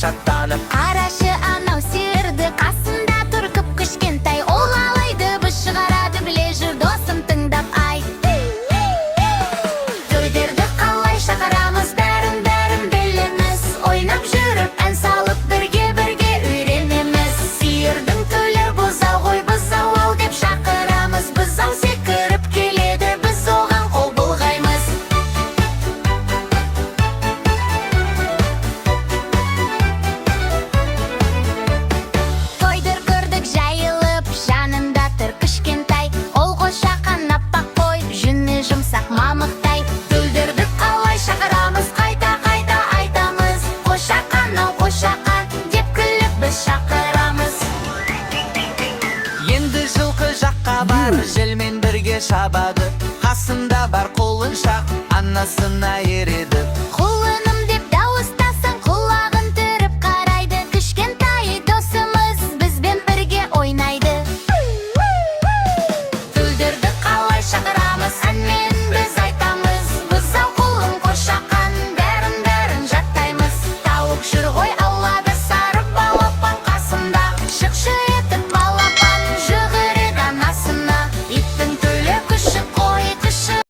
шаттанып. Қарашы анау сиырды, қасында тұр кіп-кішкентай. Ол қалай дыбыс шығарады, біле жүр, досым, тыңдап ай. Төлдерді қалай шақырамыз, бәрін, бәрін білеміз. Ойнап жүріп, ән салып, бірге, бірге үйренеміз. Сиырдың төлі бұзау ғой, «Бұзау ау» деп шақырамыз. Бұзау секіріп келеді, біз оған қол бұлғаймыз. Қойды көрдік жайылып, жанында тұр кішкентай. Ол қошақан аппақ қой, жүні жұмсақ мамықтай. Төлдерді қалай шақырамыз, қайта, қайта айтамыз. «Қошақан ау, қошақан» деп күліп біз шақырамыз. Енді жылқы жаққа бар, желмен бірге шабады. Қасында бар құлыншақ, анасына ереді. Құлын